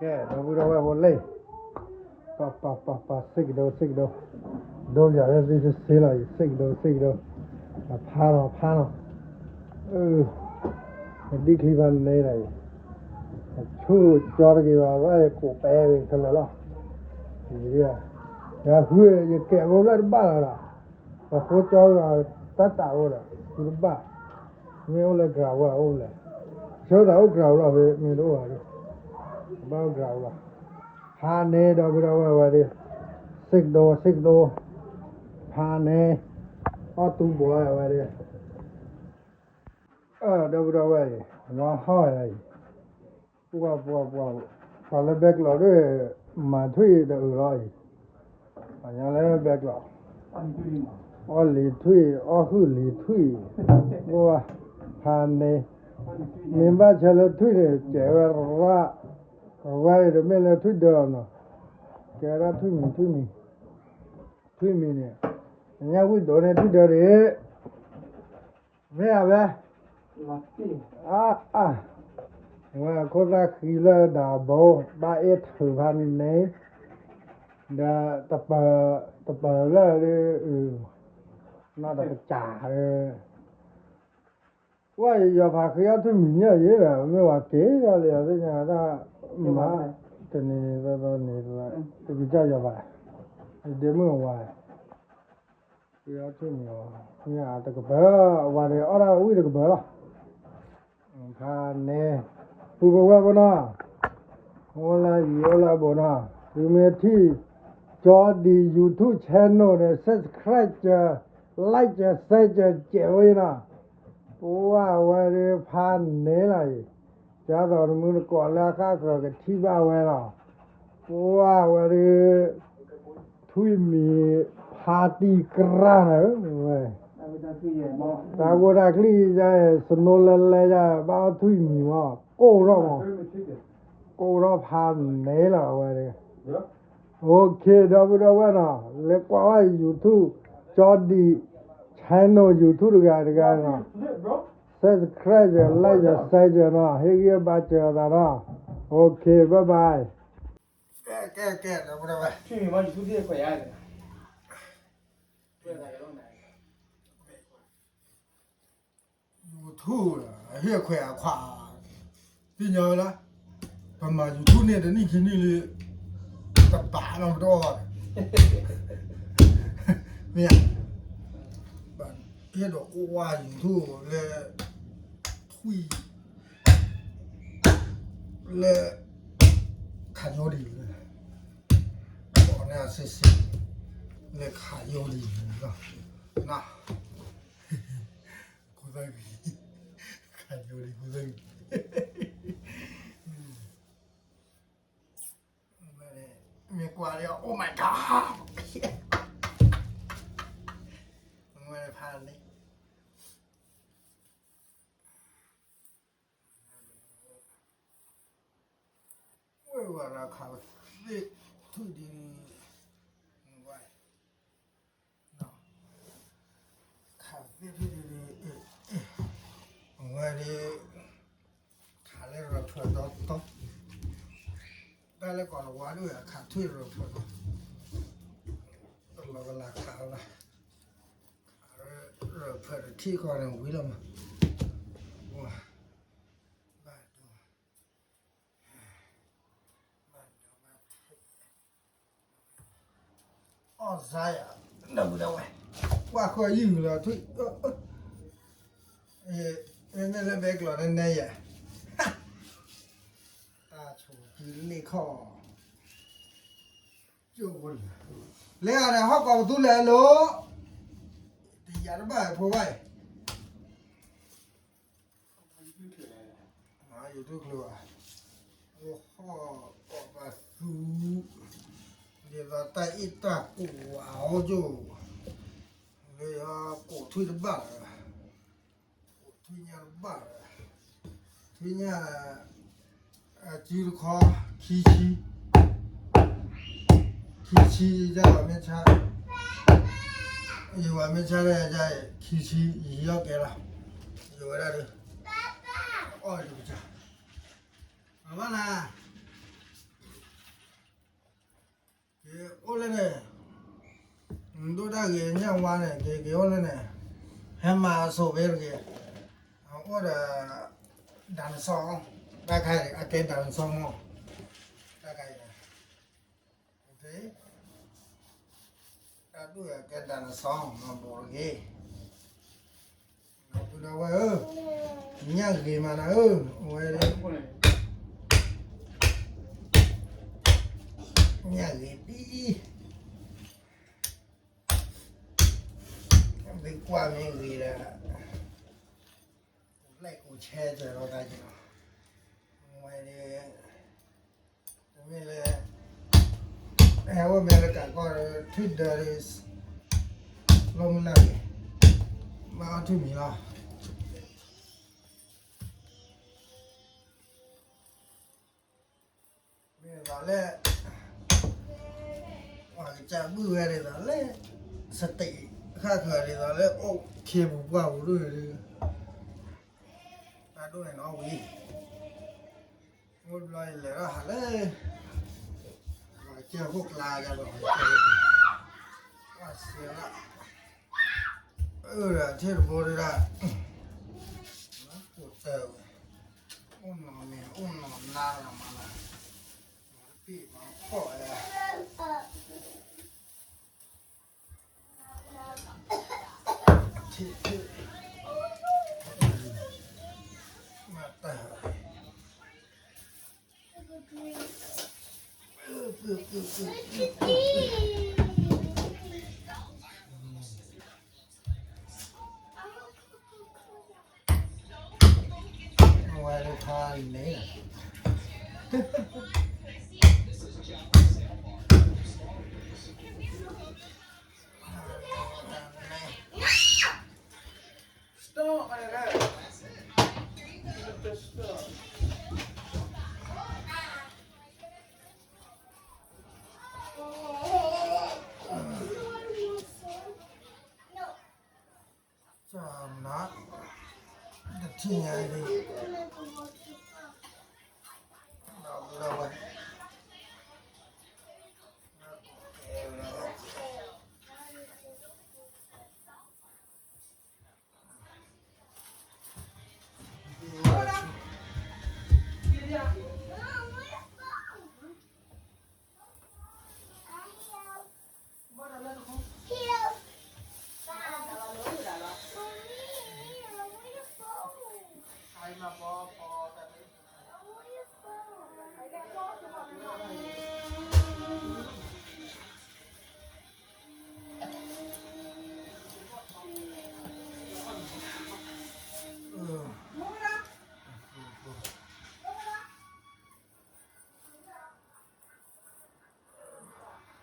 ကဲ ဒီပုၢ်ဒီဝဲၢ်ဖိလံ, ပၤပၤပၤပၤ စ့ၢ်ကဒိ စ့ၢ်ကဒိ, ဒိယၤလၢသုတဆ့လီၤအံၤ စ့ၢ်ကဒိ စ့ၢ်ကဒိ, အဖးလီၤ ဖးလီၤ, ပဒံၣ်ချံဖးန့ၣ်လီၤအံၤ, အဆူၣ်ကၠီတဂ့ၤဘၣ် ဘၣ်ယကိးပဲဝဲခဲလၢာ်လီၤ, ယဃု ယကဲးဖိလၢတဘၣ်လီၤဒီး, ပဃိကၠီတၢ်တးအိၣ်ဒီး ဃုတဘၣ် မ့ၢ်အိၣ်လၢ ground အိၣ်လဲၣ်, ဆၢတၢ်အိၣ် ground လီၤ မ့ၢ်တအိၣ်ဘၣ်ဒီး ဘၣ်အိၣ် ground လီၤ, ဖးန့ၣ် ဒီပုၢ်ဒီဝဲၢ်ဝဲဒီး စ့ၢ်ကဒိ စ့ၢ်ကဒိ, ဖးန့ၣ် အီၣ်တူဘီဝဲဒီး ဒီပုၢ်ဒီဝဲၢ်အံၤ ဝါဟီၣ်ယၤအံၤ, ပှၤ ပှၤ ပှၤ ပှၤလၢဘဲကျိးဒီး မၤထွံၣ်တအုးလီၤအံၤ, ပှၤညါလၢဘဲကျိး အီၣ်လံၤထွံၣ် အီၣ်ဟုၣ်လံၤထွံၣ်, ပှၤ ဖးန့ၣ် မ့ၢ်ဘၣ်ဆၢလၢထွံၣ်န့ၣ် ကဲးဝဲရၣ်, အဝဲအံၤတမ့ၢ်လၢထွံၣ်ဒၢလီၤနီၤ, ကဲဝဲဒၣ်ထွံၣ်မံၤ ထွံၣ်မံၤ, ထွံၣ်မံၤန့ၣ် ညၣ်ဝံၣ်ဒိးန့ၢ်ထွံၣ်ဒၢဒံး မ့ၢ်ဧါဝဲ, အါအါ, ဝဲခိၣ်သၣ်ဃံလၢဒၣ်ဘိ ဘၣ်အ့ၣ်ထုးဖးန့ၣ်, ဒီး တပၢၤလၢဒ် နီၢ်တကစၢ်, ဝဲယီၤဖးဃ့အီၣ်ထွံၣ်မံၤညၣ်ယဲဒီး မ့ၢ်ဝဲက့ၤဒီးလၢယသ့ၣ်ညါတၢ် မၤ တနံၤန့ၣ်သီသီန့ၣ် တကစၢ်ယီၤဖး, ယဒ့မုၣ်အဝၤ ဃ့အီၣ်ထွံၣ်မံၤအီၤ မ့ၢ်တကပၢၤ, အဝၤန့ၣ်အီၣ်တၢ်ဝံၣ်တကပၢၤလီၤ, ဖးန့ၣ် ပုၢ်ဖိဝဲၢ်ဖိနီၤ, အိၣ်လၢယံၤအိၣ်လၢအဘူးနီၤ, သုမ့ၢ်ထံၣ် ကၠီဒံ YouTube channel န့ၣ် subscribe ကၢၤ like ကၢၤ share ကၢၤ ကဲးဝဲနီၤ, ပဝဲဝဲဒၣ်ဖးန့ၣ်လီၤအံၤ, ကၢ်သိးနမုၢ်တကိးလၢအခါခၢးကထံၣ်ဘၣ်ဝဲလီၤ, ပဝဲဝဲဒၣ် ထွံၣ်မံၤ ဖးတံၢ်ကြၢ်န့ၣ်ဝဲ, တၢ်ဂိၢ်တၢ်ကျံၣ် snow လဲလဲ ဘၣ်အီၣ်ထွံၣ်မံၤမး ကိၢ်ထီၣ်မး, ကိၢ်ထီၣ်ဖးန့ၣ်လီၤအဝဲဒၣ်, OK ဒီပုၢ်ဒီဝဲၢ်နီၤ လဲၤကွၢ်ဝဲ YouTube ကၠီဒံ channel YouTube တဂၤတဂၤနီၤ, subscribe ကၢၤ like ကၢၤ share ကၢၤနီၤ ဟ့ၣ်ဂံၢ်ဘါစၢၤအသးနီၤ, OK bye bye. ကဲ ကဲ ကဲ ဒီပုၢ်ဒီဝဲၢ် YouTube ဟ့ၣ်ခွဲးအခွး သ့ၣ်ညါဝဲဒၣ် ပမၤ YouTube န့ၣ် တနံၣ်ခံနံၣ်လံ တဘးနီတဘျီဘၣ်, မ့ၢ်ဧါ, ဟ့ၣ်ဒီးကွၢ် YouTube လၢ ထွံၣ် လၢ ခးယိဒံး အီၤန့ၣ်စ့စ့ လၢခးယိဒံးလီၤ, န ခိၣ်သၣ်ဂံၢ် ခးယိဒံး ခိၣ်သၣ်ဂံၢ်, မ့ၢ်ကွၢ်လၢ Oh my God ဝဲဖးန့ၣ် ဝဲဝဲဒၣ်ခးသ့ၣ်ထူၣ်ဒံး ဝဲ ခးသ့ၣ်ထူၣ်ဒံး ဝဲဒၣ် ခးလၢရၢၢ်ဖၢၣ်တီတီ, တၢ်လၢကီၢ်လဝါဒိၣ်အခးထွံၣ်ရၢၢ်ဖၢၣ်တီ, တလီၤကလၤခးလီၤ, ခးရၢၢ်ဖၢၣ်တထံၣ်ဃီန့ၣ်ဝံၤလီၤမး, ဝဲ ဘၣ်ဒိ ဘၣ်ဒိ ဘၣ်ထံး အီၣ်စါယၤ ဒီပုၢ်ဒီဝဲၢ်, ကွၢ်ဃီယုၢ်လီၤထွံၣ်, မ့မ့ၢ်လၢဘဲကျီးန့ၣ်နဲယဲ, တၢ်ဆိၣ်ကံလ့ၣ်ခီၣ်, ကၠိဖိလၢ လဲၤဂၤဒီးဟီၣ်ကီးပသူလဲၤလိၤ, တယၤတဘၣ်ဖိဘၣ်အံၤ YouTube ကျိာ်ဘၣ်, ဟီၣ်ကီးပသူ, ဒ်သိးတၢ်အ့ၣ်တၢ်ကိးအီၤကၠိ, လၢယကိးထွံၣ်တဘၣ်လၢၤဘၣ်, ကိးထွံၣ်ညၣ်တဘၣ်လၢၤဘၣ်, ထွံၣ်ညၣ် အစုတခီ ခံဆံ, ခံဆံ ယမ့ၢ်ဆါ, ယဝဲမ့ၢ်ဆါလၢယ ခံဆံ ယဟံးအီၣ်ကဲလီၤ, ယဝဲဒၣ်ဒီး အီၣ်ယကစၢ်, မၤဘၣ်နၤ, ဂ့ၤညၣ်ဝါန့ၣ် က့ၤက့ၤအိၣ်လၢန့ၣ်, ဟဲမၤအစိၤဖဲတဂ့ၤ, အအိၣ်ဒီး dinosaur, တၢ်ခါအံၤ အကဲ dinosaur မး, တၢ်ခါအံၤ, တၢ်ဒူၣ်အကဲ dinosaur မၤဘိးတဂ့ၤ, ဒီပုၢ်ဒီဝဲၢ်ဧၢ, ညၣ်ဂ့ၤမးနၤဧၢ, အဝဲ ညၣ်ဂ့ၤဒံ မ့ၢ်ကွၢ်မ့ၢ်ဂ့ၤဒီး, လဲၤကူးဆဲးစၢၤလီၤတၢ်က့ၤလီၤ, ဝဲဒၣ်, တမ့ၢ်လၢ, ဟဲအိၣ်မဲလၢကးကီၢ်ဒီး ထွံၣ်ဒၢဒီး, လီၢ်မုၢ်နၢ်ဂ့ၤ, ဘၣ်အီၣ်ထွံၣ်မံၤလီၤ. ဒ်သိးလၢ ပှၤကစၢ်ဘုၣ်ဝဲဒ်သိးလၢ စတံး ဃၣ်ဃၢၤဒ်သိးလၢအိၣ်ခ့ပူၤပှၢ်ပူၤဒၣ်, တၢ်ဒိၣ်န့ၣ်နီၣ်ဝံၤ, အိၣ်ဘျီယလဲၤထီၣ်ဟးလၢ ပှၤကစၢ်ဟီၣ်ကျါကဒီး, ပှၤစဲးလၢ အၢၣ်ဒီးထံၣ်တဘိဒၣ်, အိၣ်တၢ်ဝဲ, အိၣ်နီၢ်မ့ၢ်အိၣ်နီၢ်နါလီၤမးလၢ, မၤတပံၢ်မၤဖှီၣ်ဝဲဒၣ်, ထံၣ်ထံၣ်, မၤတၢ်ဝဲ ဝဲဒၣ်ဖးန့ၣ်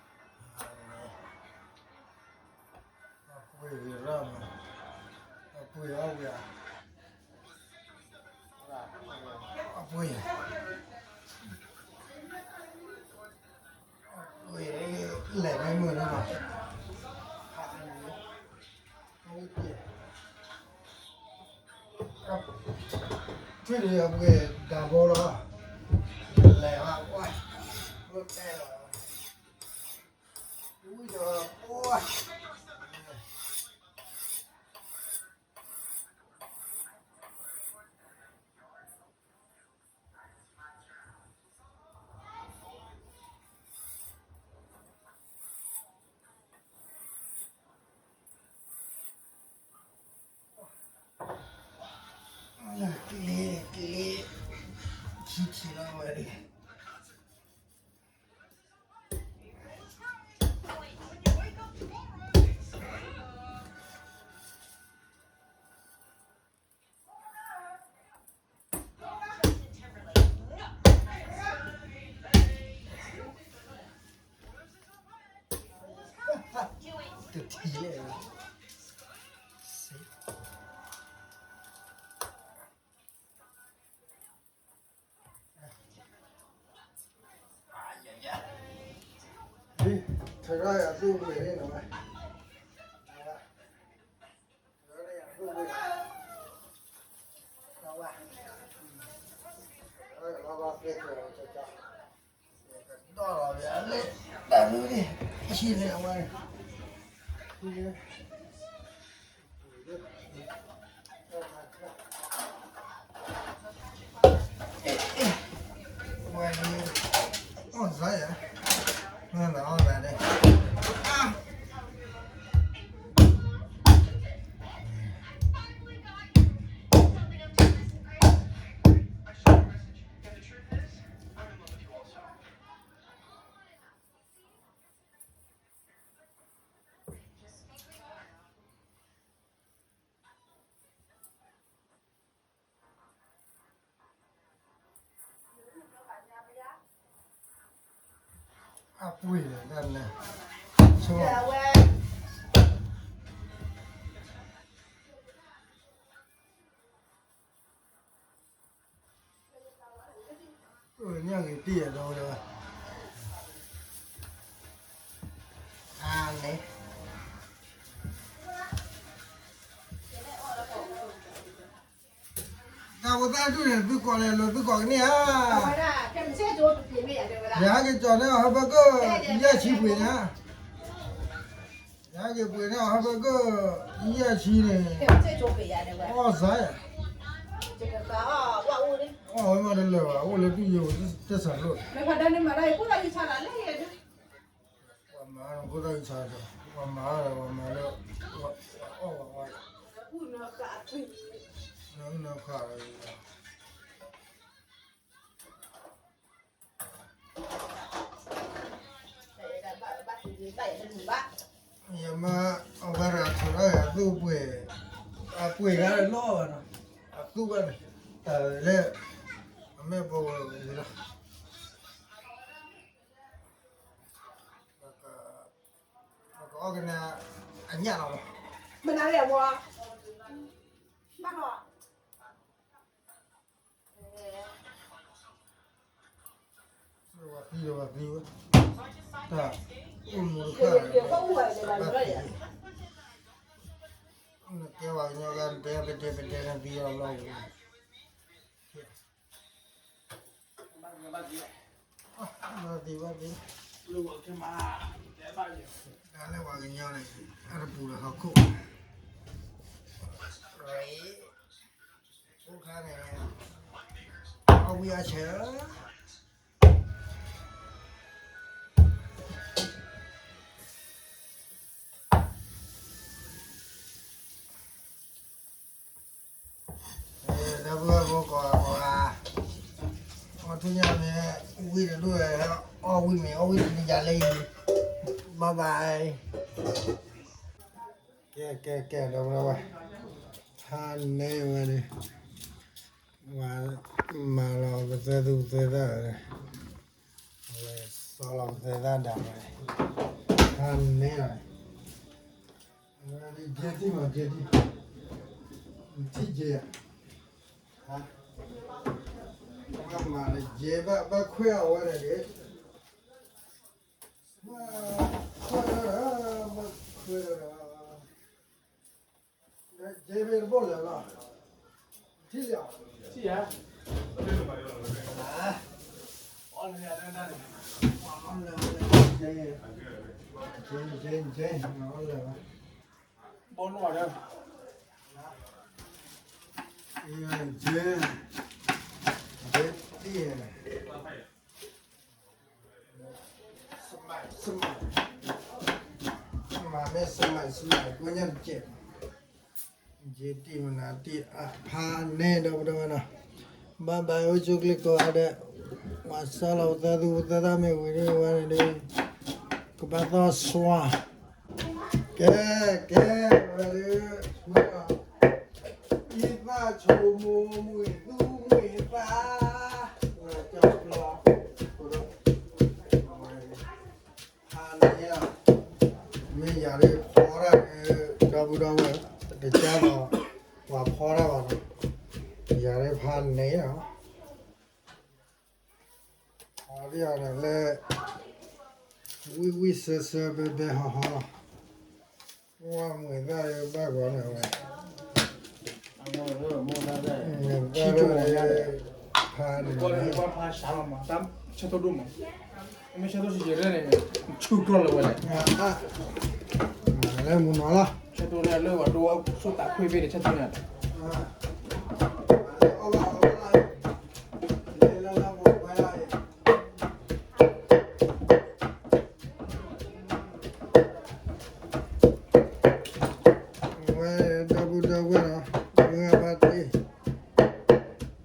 Stop, man. Stop. Stop. အပှ့ၤဂ့ၤရၣ်မး, အပှ့ၤအီၣ်ဝံၤဧါ, အပှ့ၤ, အပှ့ၤ, လဲၤမ့ၢ်မုာ်န့ၣ်မး, ထွံၣ်ဒံးအပှ့ၤဒၣ်ဘိလီၤ, လဲၤဘၣ်, ဝဲတဲလီၤ, ဝံၤဒီး, ကျ့, ကျ့, ခံထံၣ်လီၤဝဲဒၣ်. အပှ့ၤတၢ်န့ၣ် ဆိ ညၣ်ဂ့ၤတံၢ်အဒိဒီး အါန့ၣ် တၢ်ဖိသၣ်ဒူၣ်န့ၣ် သုကိးလဲၤလိာ်သုကိးကန့ၢ်ဧါ, ယဟဲက့ၤကၠီၤန့ၢ်အီၤဟဲဖဲကၢၢ် ယဲၢ်ဆံပှ့ၤန့ၣ်ဧါ, ယဟဲက့ၤပှ့ၤန့ၢ်အီၤဟဲဖဲကၢၢ် ယဲၢ်ဆံန့ၣ်, အီၣ်စါယၤ, အီၣ်ဝဲမးတလၢာ်ဘၣ် အိၣ်လၢတူၢ်ယိာ်တစၢ်လိၣ်, ပှၤမၤဖိသၣ်ဂံၢ်ဆါဒီး ပှၤမၤဖိသၣ်ဂံၢ်ဆါဒီး ပှၤမၤဒီးပှၤမၤလၢ အီၣ်ဝဲ နနခါ ယမ့ၢ်အဝဲဒၣ်ထီၣ်ထီၣ်ယၤသူၣ်ပှ့ၤ, အပှ့ၤဂၤလီၤဘၣ်နီၤ, အသူၣ်ဘၣ်န့ၣ်, တၢ်လၢ အမဲၢ်ပှၤဝဲဝဲလီၤ, ပကအီၣ်ကနဲၣ်အညၣ်လီၤ, မနုၤလဲၣ်အဝဲ ဘၣ်နီၤ ဝၤသံဒီးဝၤသံဝဲ, တၢ်အိၣ်မူတခါ, နကဲဝဲကညီဂၤ နတဲပတဲပတဲနသံအီၤဘျီဝဲ, ဘၣ်သံဘၣ်သံ, တၢ်လၢဝၤကညီန့ၣ် အတပူၤလၢဟီၣ်ခိၣ်, အိၣ်ခါန့ၣ် အီၣ်ဝံၣ်အီၣ်ဆၢ ဒီပုၢ်ဝဲၢ်ဖိကိးဂၤကိးဂၤ, အီၣ်ထူၣ်ညၣ်မ့ၢ်ဝံၣ်တဒိၣ်, အီၣ်ဝံၣ်မ့ၢ်အီၣ်ဝံၣ်တနံၤယၤလၢယံၤ, bye bye, ကဲကဲကဲ ဒီပုၢ်ဝဲၢ်, ဖးနဲဝဲန့ၣ်, ဝဲမၤလီၤပသဲသူၣ်ပသဲသၣ်, အဝဲစီလီၤပသဲသၣ်ဒၣ်ဝဲ, ဖးနဲလီၤ, ကဲတံၢ်မး ကဲတံၢ်, ထံၣ်ကဲဧါ, ဘၣ်မၤလၢကဲဘၣ် ဘၣ်ခွဲးအဝဲဒၣ်န့ၣ်, ဘၣ်ခွဲးဒီး ဘၣ်ခွဲးဒီး ကဲမ့ၢ်တဘိလၢာ်လီၤ, ထံၣ်လီၤ, ထံၣ်ဧါ, ကဲ ကဲ ကဲ ဘီနီၢ်ဒီး ကဲ ကဲ တံၢ် smile smile, မၤမ့ၢ် smile smile ကိးညါတကဲး, ကဲတံၢ်မနုၤတံၢ်အဖါန့ၣ်ဒီပုၢ်ဒီဝဲၢ်နီၤ, bye bye အိၣ်ဆူၣ်ချ့ကိးဂၤဒဲး, ပှၤစီလီၤပသဲသူၣ်ပသဲသၣ်မ့ၢ်ဝံၤဒ်ဝဲန့ၣ်ဒီး, ကဘၣ်သီၣ်စွါ, ကဲ ကဲ ဝဲဒၣ် အံသၣ်ဆိမိၣ်မုာ်သူၣ်မုာ်သး, ကၠီပျီ, ဖါန့ၣ်, မ့ၢ်ယၤဒ်ဖီတၢ်န့ၣ်, ဒီပုၢ်ဒီဝဲၢ်, တကါဒီး, ပှၤဖီတၢ်ဘၣ်နီၤ, ယၤဒ်ဖါန့ၣ်လီၤ. အီၤဒ်အီၤန့ၣ်လၢ ဝံၣ်ဝံၣ်စၢစၢဘဲဘဲဟီဟီလီၤ. ဝဲမုာ်သၣ်ဘၣ်ဂီၤန့ၣ်ဝဲ, မုာ်သၣ်လၢဖါန့ၣ်, ဆၢထီၣ်ဒိၣ်မး, မ့ၢ်ဆၢထီၣ်ဆံးဆံးရဲၣ်န့ၣ်, ဆူကျီၢ်လၢဝဲလဲၣ်, အါ, မုာ် လဲၤမုၢ်နီၤလီၤ, ဆဲတိလၢဝဲဒိဆိသးခွ့ဘ့ၣ်န့ၣ် ဆဲတိန့ၣ် ဝဲဒီပုၢ်ဒီဝဲၢ်နီၤ, မုၢ်ဂၤဖါတ့,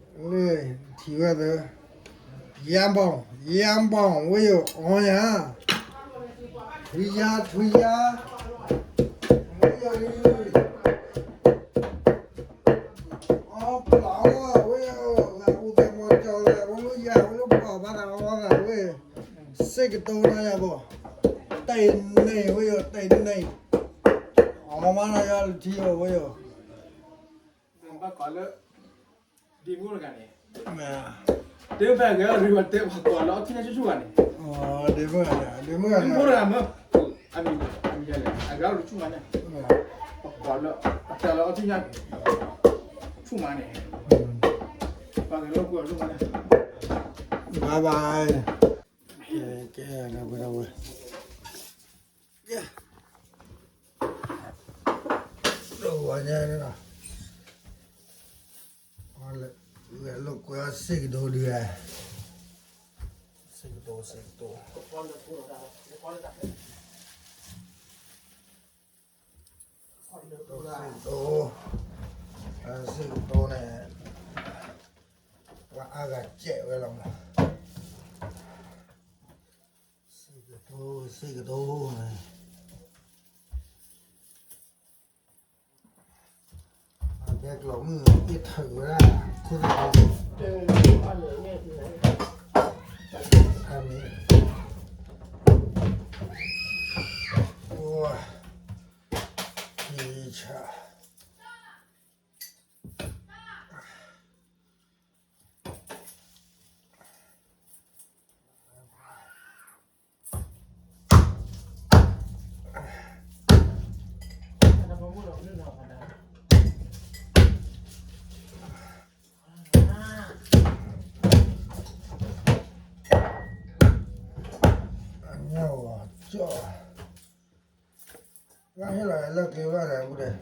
လၢထံၣ်ဝဲသၢ, ယါဘီၣ်, ယါဘီၣ် ဝဲယိၣ်အီယၤ, ထွံၣ်ယါ, ထွံၣ်ယါ, ဝဲယိၣ်အီ, အီပျီဝဲယိၣ်, ဂၤအူသဲမီၤကၠီလၢ ဝဲလူယၤဝဲလူပှၤဘၣ်သးအီသးဝဲ, စ့ၢ်ကတိၤနၤယၤဘီၣ်, တၢ်အံၤန့ၣ်ဝဲယိၣ်, တၢ်အံၤန့ၣ်, အီမါနၤယၤလၢထံအီၤဝဲယိၣ် ဘၣ်ကိးလၢ ဒ့မုၣ်တဂၤန့ၣ်, တဖဲဂဲၤအီၤဒုး ပှၤတဲပှၤကိးလၢအီထံညါဆူၣ်ဆူၣ်ဂၤန့ၣ်, ဒ့မုၣ်တဂၤမ့ၢ်, အမံၤ, အမံၤလဲၣ် အဂၤအိၣ်တဆူၣ်မးန့ၣ်, ပှၤကိးလၢ ပှၤတဲလၢအီထံညါ ဆူၣ်မးန့ၣ်, ပှၤဂဲၤလၢကွဲးအီၤဒိၣ်မးန့ၣ်, bye bye, ကဲ, ကဲ, ကဲ, ဝဲ, ဒိၣ်ဝါညါန့ၣ်လီၤ, ဂဲၤလိာ်ကွဲအီၤစ့ၢ်ကတိၤဒုး, စ့ၢ်ကတိၤ, စ့ၢ်ကတိၤ, စ့ၢ်ကတိၤ, စ့ၢ်ကတိၤန့ၣ်, ပှၤအါဂၤကဲးဝဲလီၤမး, စ့ၢ်ကတိၤ, စ့ၢ်ကတိၤန့ၣ် အဒဲကျိးမုၣ်အ့ၣ်ထၢၣ်ဝဲဒၣ်, ခိၣ်သ့ၣ်, အမ့ၢ်, အံၤဆၣ် အညၣ်ဝါကၠီၣ်, ဘၣ်ဟ့ၣ်လီၤလၢကျဲဘၣ်လဲၣ် ဘူးဒဲး,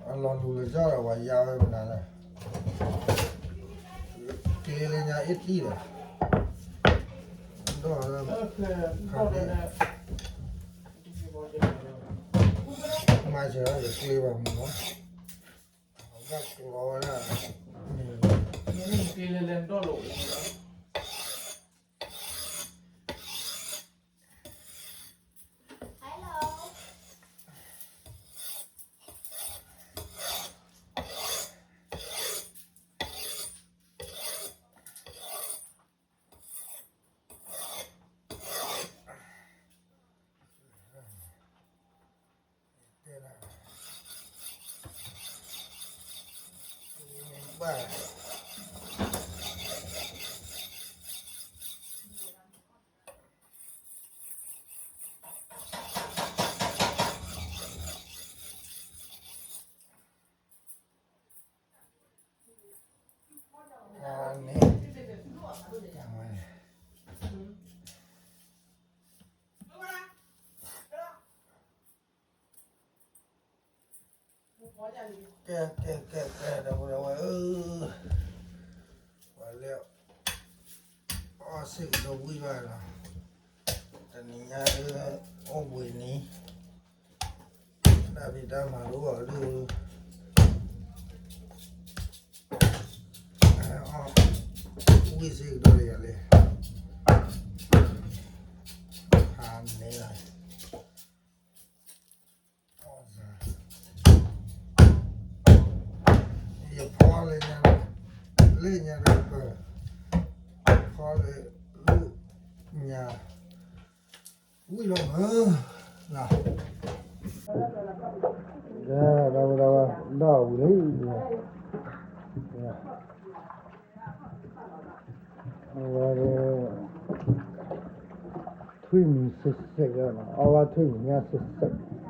အလီၤလူၤလၢကၠီၣ်ဒီး ပှၤယါဝဲမနုၤလဲၣ်, ကျဲလၢညါအ့ၣ်တံၢ်ဒီး, ဒီးလၢ, ဖးန့ၣ်, မၤစၢၤဒီးကျဲဘၣ်မနုၤလီၤ, ဘၣ်ကျီဝဲဒၣ်, မ့ၢ်ကျဲလၢလဲၤဒီၣ်လိာ်လီၤ ကဲ ကဲ ကဲ ကဲ ဒီပုၢ်ဒီဝဲၢ်ဧၢ, ပှၤလဲၤအီၣ်စ့ၢ်ကီးဝံၣ်ဘၣ်လီၤ, တနံၤညါဒုး အိၣ်ဘှံးနံၤ, တၢ်ဖံးတၢ်မၤတအိၣ်အီၤဒုး အီၣ်ဝံၣ်စ့ၢ်ကီးဒီးယၤလဲၣ်, ဖးန့ၣ်လီၤ. ယဖီလၢညါ, လၢညါဒီးပ, ဖီလၢ, လၢညါ, ဝံၣ်လီၤမး, ဒီးဝဲဒၣ်ဝဲ ဒီးဝံၤလံ, အဝဲ ထွံၣ်မံၤစ့ၢ်စ့ၢ်လီၤ,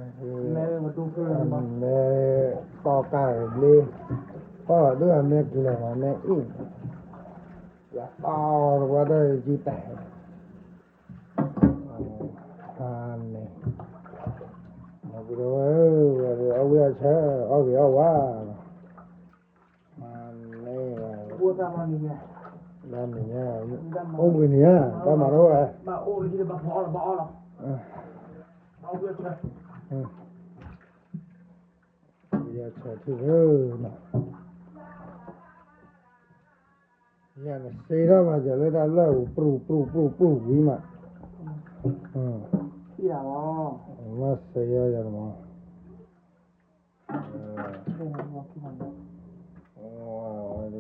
အီၣ်ဘၣ်ထွံၣ်မံၤညါစ့ၢ်စ့ၢ်, မဲကီၢ်ကၢ်လ့, ကီၢ်ဒိၣ်အမဲကလီၤမး မဲအ့ၣ်, ယတီၢ်တဝီဒီးယတၢ် မၤန့ၣ်, ဒီပုၢ်ဒီဝဲၢ်ဧၢ, ဝဲဒၣ်အီၣ်ဝံၣ်အီၣ်ဆၢ, အီၣ်ဂ့ၤအီၣ်ဝါ, မၤန့ၣ်, တၢ်နံၤညါ, အိၣ်ဘှံးနံၤညါ, တၢ်မၤထီၣ်ဝဲ, အီၣ်ဝံၣ်အီၣ်ဆၢ, ယၤနစ့ထီၣ်မး ယၤလၢတၢ်လၢာ်ပူၤ ပြူၢ်ပြူၢ်ပြူၢ်ပြူၢ်ဝံၤမး, မ့ၢ်စ့အီၤယၤနမး, ဘၣ်ချီဖးန့ၣ်, ချီလီၤလီ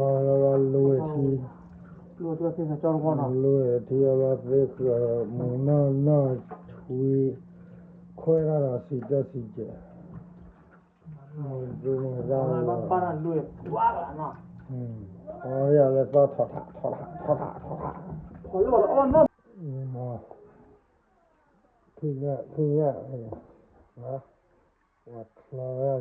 ၤလူဝဲထံ, လူဝဲထံအလီၤသ့ဃၢၤ မုၢ်နီၢ်နီၢ်ဆှံ, ခွဲးတၢ်ဒီးစံးတၢ်စံးကဲး, မုၢ်သူမုၢ်သၣ်လီၤ, အီၤယၤလၢသီၣ်ထီၣ်ထးထီၣ်ထးထီၣ်ထးထီၣ်ထး, မ့ၢ်, ထံၣ်ညၣ်ထံၣ်ညၣ်, ပှၤချီဝဲယၤ,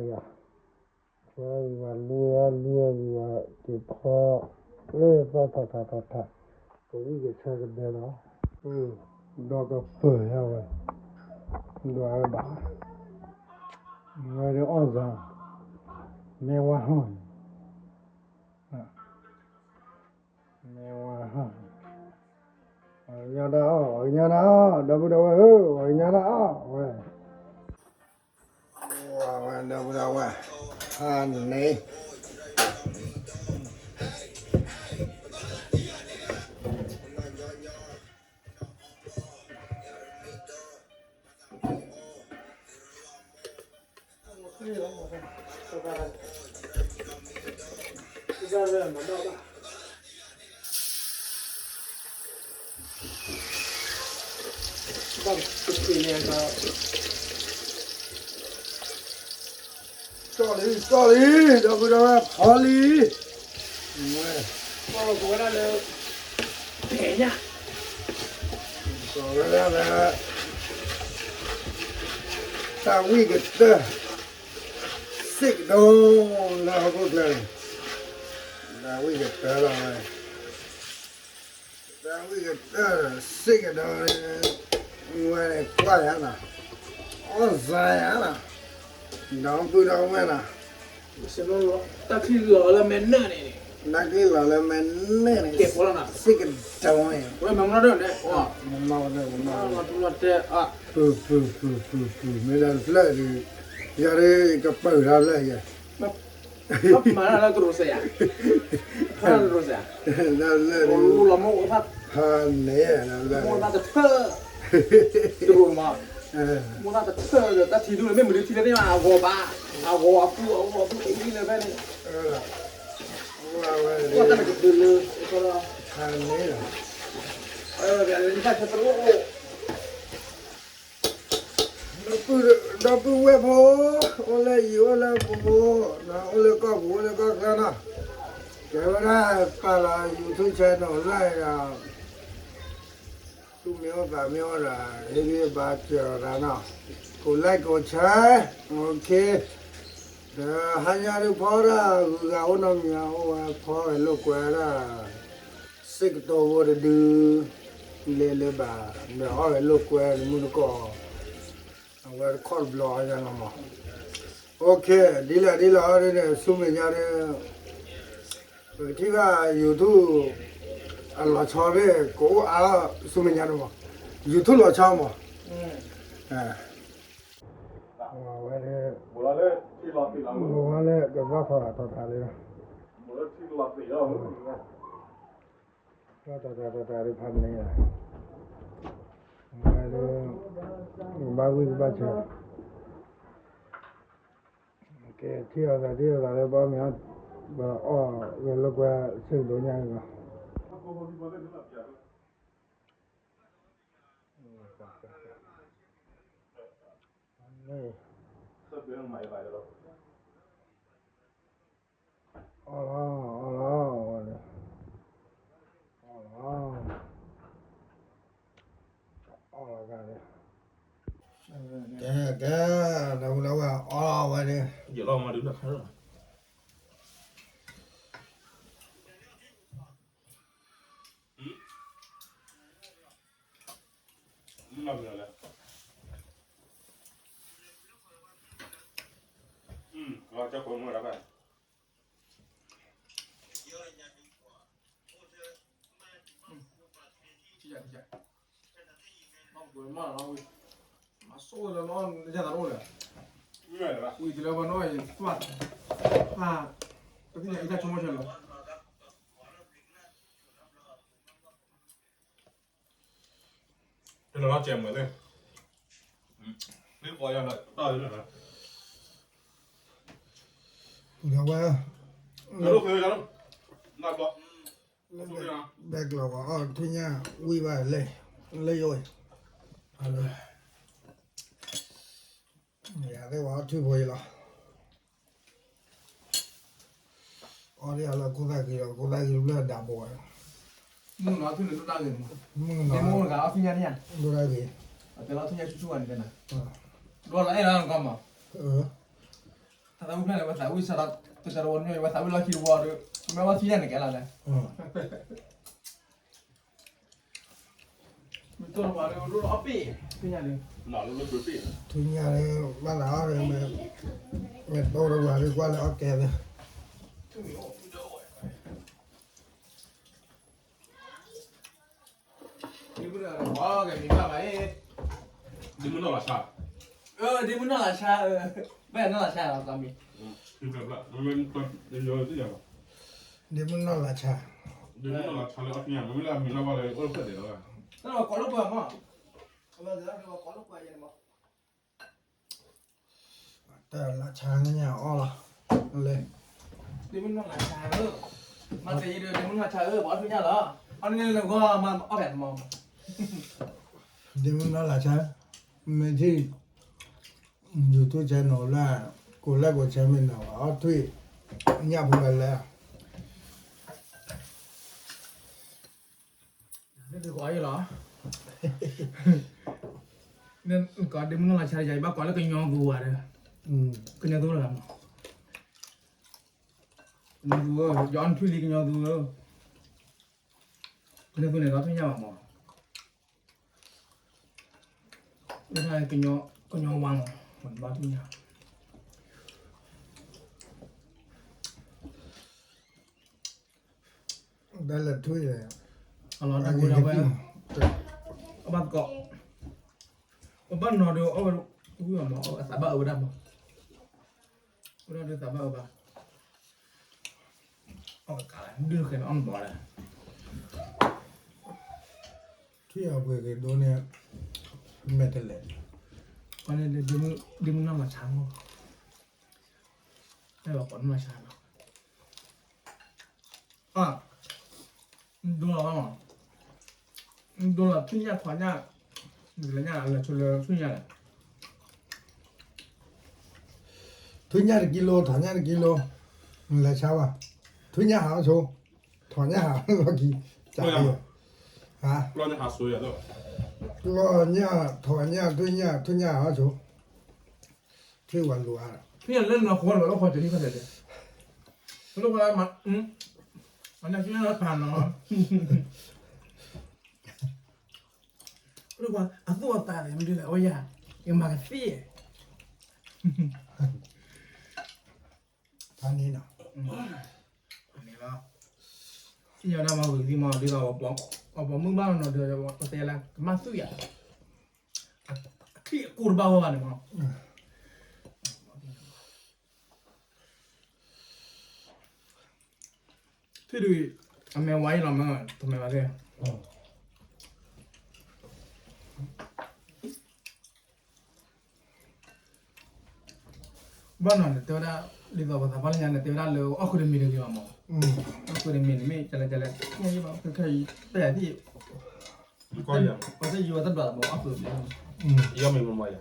ချီဝံၤဝဲလူဝဲလူဝဲဝံၤဝဲ, က့ၤဖီ, လၢသီၣ်ထီၣ်ထးထီၣ်ထး, ကဝံၣ်ကဆၢကဒၢလီၤ, ဒီးကပၢၤယၤဝဲ, ဒွးဝဲဘၣ်, ဝဲဒၣ်အီၣ်စၢ်, မ့ၢ်ဝါဟီၣ်, မ့ၢ်ဝါဟီၣ်, ပှၤကညီတၢ်အီၣ် ပှၤကညီတၢ်အီၣ် ဒီပုၢ်ဒီဝဲၢ်ဧၢ ပှၤကညီတၢ်အီၣ်ဝဲ, ဝဲဒီပုၢ်ဒီဝဲၢ်, ဟါန့ၣ် ကၠီလံ ကၠီလံ ဒီပုၢ်ဒီဝဲၢ် ဖီလံ, ဝဲ, ကၠီလီၤကဝဲဒၣ်လၢ, ဖဲညါ, ကၠီဝဲဒၣ်လၢ, တၢ်ဝံၣ်ကတၢၢ်, စ့ၣ်ကဒီး, လၢဟီၣ်ခိၣ်ချၢန့ၣ်, တၢ်ဝံၣ်ကတၢၢ်လီၤဝဲ တၢ်ဝံၣ်ကတၢၢ် စ့ၣ်ကဒီး, ဝဲကွၢ်ယၤနီၤ, အီၣ်စၢ်ယၤနီၤ, ဒီပုၢ်ဒီဝဲၢ်နီၤ, တၢ်ချံလီၤလၢမဲာ်နၢၣ်န့ၣ်, တၢ်ချံလီၤလၢမဲာ်နၢၣ်န့ၣ်, စ့ၣ်ကဒီးန့ၣ်, မ့ၢ်ဒၣ်ဖျၢၣ်ဒီး, ဖုၣ်ဖုၣ်ဖုၣ်ဖုၣ်ဖုၣ် မ့ၢ်ဒၣ်ဖျၢၣ်ဒီး, ယၤဒီးကပၢၤတၢ်ဖျၢၣ်ယဲ မၤတၢ်လၢတရိစဲးယၤ, တရိစဲး, လၢလၢလီၤမ့ၢ်အိၣ်ဖး, ဖးန့ၣ်, မိၢ်သးတထၢၣ်, တရိမး, မိၢ်သးတထၢၣ်ဒီးတၢ်ထံဒူၣ်န့ၣ် မ့ၢ်မနုၤထံလၢန့ၣ်မး အဂီၤဘၣ်, အဂီၤအပူၤ အဂီၤအပူၤ အံၤလၢဖဲန့ၣ်, ဝဲတၢ်ကဒုလၢ, ဖးန့ၣ်, တၢ်ဆၢတရိအိၣ် ဒီပုၢ်ဝဲၢ်ဖိ, အိၣ်လၢအံၤအိၣ်လၢပူၤ, အိၣ်လၢကီၢ်ပူၤ အိၣ်လၢကီၢ်ချၢနီၤ, ကဲဝဲဒၣ်ပာ်လီၤ YouTube channel လၢဒီး, သူၣ်မ့ၢ်အိၣ်သးမ့ၢ်အိၣ်ဒီး ဟ့ၣ်ဂံၢ်ဘါစၢၤအီၤသးနီၤ, ကိးlikeကိးshare, OK, ဒီးဟါညါဒုးဖီဒၣ်ဂုၤဂၤအိၣ်နီတမံၤ အိၣ်ဝဲဖီဂဲၤလိာ်ကွဲဒၣ် စ့ၢ်ကတီၢ်ဖိတဒု, လဲၤလၢဘၣ်, ဒီးအီၣ်ဂဲၤလိာ်ကွဲတမုၢ်တကိး, အဝဲတခီတဘျီညါလီၤမး, OK, ဒ်လဲၣ်ဒ်လဲၣ်အီၤဒ်န့ၣ် ဆူမဲာ်ညါဒ်, ပကထံၣ်ဘၣ် YouTube အလီၤဆီဘ့ၣ် ကအိၣ်အါထီၣ်ဆူမဲာ်ညါဒ်မး, YouTube လီၤဆီမး, ဝဲ, ဝဲလၢကဘၣ်ဖီလာ်ထီၣ်တၢ်လံ, ထီၣ်တၢ်တၢ်တၢ်တၢ်ဒ်ဖးန့ၣ်, ဝဲလၢ, ကဘၣ်ဝံၣ်ကဘၣ်ဆၢ, ကဲထံၣ်အီၤသးထံၣ်အီၤသးလၢဘီမ့ၢ်, ဘၣ်အီၣ်ဂဲၤလိာ်ကွဲစ့ၢ်ကဒိၣ်ညါလီၤ, န့ၣ် အီၣ်လီၤ အီၣ်လီၤ, အီၣ်လီၤ, အီၣ်လီၤ, ကဲ ကဲ, ဒီပုၢ်ဒီဝဲၢ် အီၣ်လီၤဝဲန့ၣ်, ယလီၤမၤဒုးလၢခါလီၤ, လီၤမ့ၢ်လီၤလဲၣ်, အကၠီခိၣ်မုၢ်လၢ်ဘၣ်, မၤဆိလၢနီၢ်ယၤသးတအိၣ်လၢၤ, ဝံၤတုၤလၢပှၤနီၢ်ယၤ ပှၤ ပသ့ၣ်ညါအံၤတၢ်ဆိကမိၣ်ဆၢလီၤ. တနီၤနီၢ်ကဲမုာ်သ့ၣ်, မ့ၢ်ကီးယၤလီၤ, တၢ်လၢလၢ, ဝဲ, ဘဲကျီးဝဲအီၣ်ထွံၣ်ညၣ်ဝံၣ်ဘၣ်လဲၣ်, လၢယအိၣ်, ယသ့ၣ်ဝဲအီၣ်ထွံၣ်ဖိအံၤလီၤ. အီၣ်ဒ်အလၢခိၣ်သၣ်ဂ့ၤလီၤ, ခိၣ်သၣ်ဂ့ၤဘျၢဒၣ်ဘိဝဲ, မုၢ်နီၤထွံၣ်န့ၣ်ဒိၣ်တၢ်ဂ့ၤန့ၣ်, မုၢ်နီၤ, မုၢ်တဂၤအီၣ်ထွံၣ်ညၣ်န့ၣ်ဧါ, ဒိၣ်တၢ်ဂ့ၤ, အတဲလီၤထွံၣ်ညၣ်ဆူၣ်ဆူၣ်ဝဲန့ၣ်တဲနၤ, ဒိၣ်လီၤအဲၣ်လီၤကီမး, သးဝံၣ်ဖျၢၣ်န့ၣ် ဝဲသးဝံၣ်စးထီၣ် တကရီဝီန့ၣ် ဝဲသးဝံၣ်လီၢ်ခံတဝီဒီး မ့ၢ်ဝဲထွံၣ်ညၣ်န့ၣ်ကဲလီၤလဲၣ်. မ့ၢ်တိၢ်တဝီဒီး ဒိၣ်လီၤအီၣ်ပ့ၢ်, ထွံၣ်ညၣ်န့ၣ်, ထွံၣ်ညၣ်န့ၣ် ဘၣ်သးအီၣ်ဒီး မ့ၢ်တိၢ်တဝီဒီး ကွၢ်လၢအီၣ်ကဲသ့, ဒ့မုၢ်နီၢ်လၤဆါ, ဒ့မုၢ်နီၢ်လၤဆါ, ဘၣ်နီၢ်လၤဆါလီၤ, ဒ့မုၢ်နီၢ်လၤဆါ, ဒ့မုၢ်နီၢ်လၤဆါလၢအီၣ်ထွံၣ်ညၣ် မ့မ့ၢ်လၢအမံၤနီၢ်ဘၣ်လၢအိၣ်ဖျဲၣ်ဒဲးလီၤ, ကိးလၢပှၤမး, ကိးလၢပှၤယဲန့ၣ်မး တၢ်လၢဆါညါအီၣ်လီၤ, လဲၤ, ဒ့မုၢ်နီၢ်လၤဆါဧၢ, မၤသ့ယဒီး ဒ့မုၢ်နီၢ်လၤဆါဧၢ, ပှၤအီၣ်ထွံၣ်ညၣ်လီၤ, အီၣ်န့ၣ်လၢဂီၢ်မး အီၣ်ဖဲမး, ဒ့မုၢ်နီၢ်လၤဆါ, မ့ၢ်ထံၣ် YouTube channel လၢ ကိးလဲၣ်ကိးဆဲမ့ၢ်နီၤ အီၣ်ထွံၣ်ညၣ်ဖိဝဲလဲၣ် နကိးအံၤလီၤ, နကိးဒ့မုၢ်နီၢ်လၤဆါယၤ ယဘၣ်ကိးလၢကညီသူဝဲဒီး, ကညီသူလၢမး, ကညီသူဧၢ, ယအီၣ်နထွံၣ်လံကညီသူဧၢ, ကညီသူန့ၣ်ဒီးထွံၣ်ညၣ်ဘၣ်မး, ကညီဝါမး, ဘၣ်ထွံၣ်ညၣ် ဒၣ်လဲာ်ထွံၣ်, အလီၤတၢ်ဝဲဒၣ်ဝဲ, အဘၣ်သကိး, ပဘၣ်နီၤဒီးအီၣ်ဝဲ, ဝံၣ်အီၤမး အသးဘၣ်အၢဝဲဒၣ်မး, ဝဲဒၣ်ဒီးသးဘၣ်အၢဘၣ်, အီၣ်ကးဒုးဃဲၤအီၣ်မးလၢ ထွံၣ်အပှ့ၤက့ၤဒိန့ၣ်, မဲာ်တလဲၤ, အန့ၣ်ဒ့မုၢ်နီၢ်မၤဆါမး, အဲၣ်ဘၣ်ကိးနီၢ်မၤဆါလီၤ, ဒိလီၤဘၣ်မး, ဒိလီၤထွံၣ်ညၣ်ထွံၣ်ညၣ်, နကလဲၤညၣ်လၢဆိလၢထွံၣ်ညၣ်လဲၣ်, ထွံၣ်ညၣ်တကံလိ, ထွံၣ်ညၣ်တကံလိ, နလဲၤဆါဘၣ်, ထွံၣ်ညၣ်ဟးအီၣ်ဆိ, ထွံၣ်ညၣ်ဟးလီၢ်ခံ, ဟါ, ထွံၣ်ညၣ်, ထွံၣ်ညၣ်, ထွံၣ်ညၣ်, ထွံၣ်ညၣ်ဟးအီၣ်ဆိ, ထွံၣ်ဝဲလိၤအါ, ထွံၣ်ညၣ်လၢနဃိလီၤလၢဃိတလံဖဲလဲၣ်, လၢဃိလၢမၤ, မၤနၢ်ထွံၣ်ညၣ်လၢပာ်နီၤ လၢပှၤအသူၣ်အသးန့ၣ် မ့ၢ်ဒ်လဲၣ် အဝဲယၤ ယမၤကသ့ၣ် ဖးန့ၣ်နီၤ န့ၣ်လီၤ သ့ၣ်ညါဒၣ်မၤဝံၤသံမၤ ဒ်သိး ပှၤပိာ်မုၣ်ဘၣ်နီၤ ဒီးပတဲလၢ ကမၣ်သူၣ်ယၤ အချံၣ်အကိၢ်တဘၣ်ဝဲဘၣ်န့ၣ်မး ထွံၣ်တဂ့ၤ အမဲာ်ဝါအံၤလီၤမး တမဲာ်ဘၣ်သ့ၣ် ဘၣ်နီၤန့ၣ် တဲဝဲဒၣ် ဒ်သိးပသးပှၢ်လၢညါန့ၣ် တဲဝဲဒၣ်လၢအီၣ်ဃုာ်တမံၤတဂ့ၤဘၣ်မး အီၣ်ဃုာ်တမံၤန့ၣ် မ့ၢ်ကလဲၤကလဲၤ ခဲအံၤဘၣ် ခဲခဲအံၤ ပှၤသ့ၣ်ယံၤဝဲတဘျီမး အီၣ်ဃုာ်တမံၤ ယီမ့ၢ်မးယၤ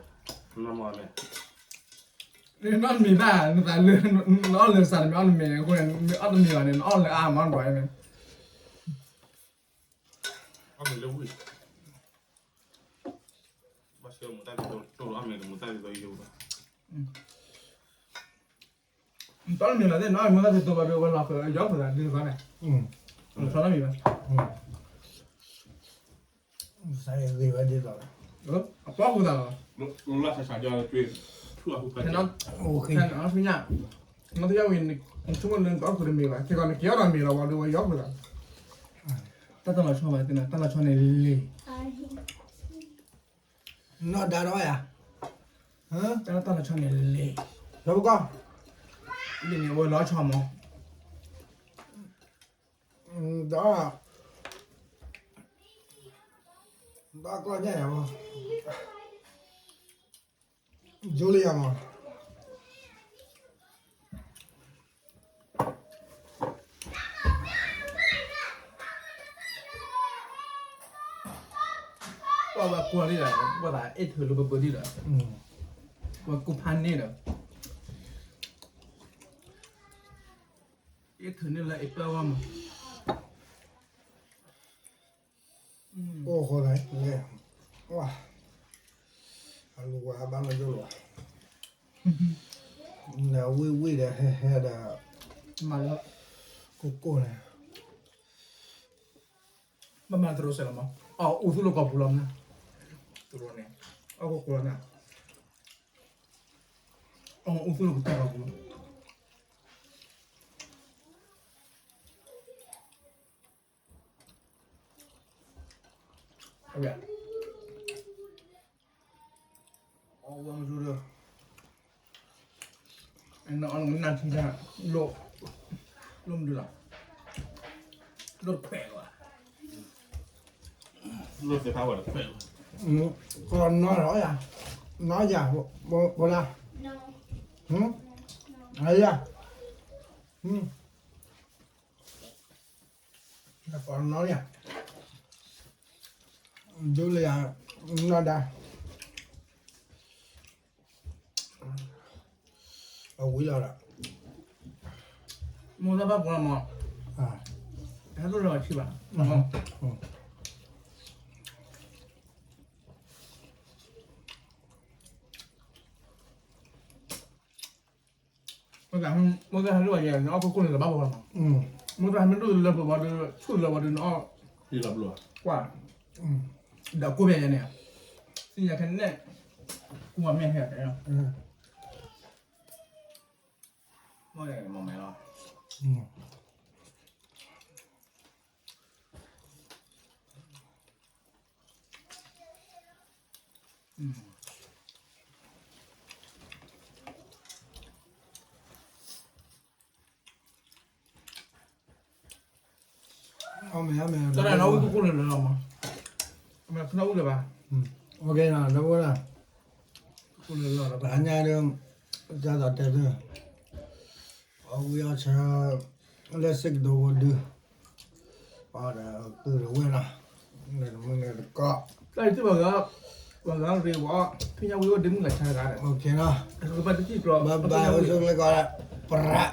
နမ့ၢ် နအီၣ်တမံၤဘၣ် နသးလၢ နအီၣ်လၢစးတမံၤအီၣ်တမံၤ အဃိန့ၣ် နအီၣ်တမံၤဘၣ်န့ၣ် နအီၣ်လၢအါမး နကွၢ်န့ၣ် အီၣ်မ့ၤလၢဝံၣ် ဘၣ်ဆၢမူတၢ်ဒ်သိး တိၢ်လီၤအီၣ်မ့ၤတမူတၢ်ဒ်သိးယိဘၣ် နတအီၣ်မ့ၤလီၤသ့ၣ် နအီၣ်မ့ၤမူတၢ်ဒ်သိးဘၣ်ဒီး ဝဲလီၤဃုာ်ယီၢ်ဖုးသးဒ်သိးန့ၣ် နဆီတၢ်မံၤဘၣ် စးဂ့ၤဝဲဒ်သိး အပီၢ်ဃုာ်သးလီၤ, လၢဆးဆးဒီး, ဖဲနီၤ, ဖဲနီၤဆူညါ, နီၢ်တယၢ်ဝံၤ, နဆိကမိၣ်လၢနကအီၣ်ဃုာ်တမ့ၤဘၣ်, ခဲကီးနက့ၤအီၣ်ဒီးမ့ၤဘၣ်, ခဲကီးနက့ၤအီၣ်ဒီးမ့ၤလီၤ, ဝံၤဒီးဝဲအီၣ်ဃုာ်သး, တၢ်တၢ်လီၤဆီဘၣ်သ့ၣ်နီၤ, တၢ်လီၤဆီန့ၣ်လံ, နီၢ်ဒါဒီးယၤ, တၢ်လီၤဆီန့ၣ်လံ, လီၤပကီၢ်, လံန့ၣ်ဝဲလီၤဆီမး, ဒီး, ဒီးကျီၢ်ညါယၤမး, ယိလၢယၤမး, ပှၤဝဲကွၢ်န့ၣ်ဒီး, ပှၤသးအ့ၣ်ထုးလၢပပၢၤဒံးဒီး, ပှၤကူဖးန့ၣ်ဒီး, အ့ၣ်ထုးန့ၣ်လၢအပၢ်ဝဲမး, အိၣ်ဃီလဲၣ်, အလူၤဝဲဟးဘၣ်လၢယိလီၤ, နဝံၣ်ဝံၣ်ဒီးဟဲဟဲဒီး, မၤလၢ, ကိၢ်ကိၢ်န့ၣ် ဘၣ်မၤတရိစဲးလီၤမး, အအူသူၣ်လၢကီၢ်ပူၤလီၤမး, တရိန့ၣ်, အီၣ်ကိၢ်ကိၢ်လီၤနၤ, အအူသူၣ်လၢကီၢ်ပူၤလီၤ, အဝဲမ့ၢ်ဒၣ်, နထံၣ်, လိၣ်မနုၤလီၤ, လိၣ်တခွဲးလီၤ, လိၣ်သ့ၣ်တဖၣ်ဝဲတခွဲးလီၤ, ကီးနီၢ်လီၤယၤ, နီၢ်ယၤ, ဘိလၣ်, ယၤ, ကီးနီၢ်ယၤ, ဒိလၢယၤ, နီၢ်ဒါ အဝံၤလီၤဒီး, မိၢ်သၣ်ဘၣ်ပှၤမး, ဟဲလိၣ်လီၤဆံဘၣ်, မိၢ်သၣ်ဟဲလိၣ်ဘၣ်ယဲ နအီၣ်ခိၣ်ခိၣ်န့ၣ် တဘၣ်ပှၤမး, မိၢ်သၣ်ဟဲမ့ၢ်ဒိၣ်လၢပှၤဘၣ်ဒီး ဆူၣ်လၢပှၤဒီးနအီၣ်, ကွၢ်, ဒီးကိၢ်ဖဲယဲန့ၣ်, သ့ၣ်ညါခဲန့ၣ်, ကူမၤမ့ၢ်ဟဲ, မ့ၢ်လီၤ. အမ့ၢ်, တၢ်နဝံၣ်ကိၢ်ကိၢ်လၢာ်လၢာ်လီၤမး, အမ့ၢ်ဖနဝံၣ်လၢၤဘၣ်, အိၣ်ကဲနီၤ ဒီပုၢ်ဝဲၢ်, ကိၢ်လၢာ်လီၤ အညါဒီး, တၢ်သးတဲသု, အဝံအီၣ်ဆၢ, လၢစ့ၢ်ကဒိးဝဲဒု, အီၣ်ဒီးပုၢ်ဒီးဝဲၢ်နီၤ, လၢတမုၢ်လၢတကီၢ်, တၢ်အံၤသုဘၣ်ဂၤ, ပှၤဂၤရ့ဝဲ, ဖံညါဝံအိၣ်ဒ့မုၣ်လၢဆါတဂၤဒီး, အိၣ်ကဲနီၤ, ဘၣ်တထံၣ်ကျီ, ဘၣ်ဘၣ်အိၣ်ဆိၣ်ကျဲကီး, ပရၣ်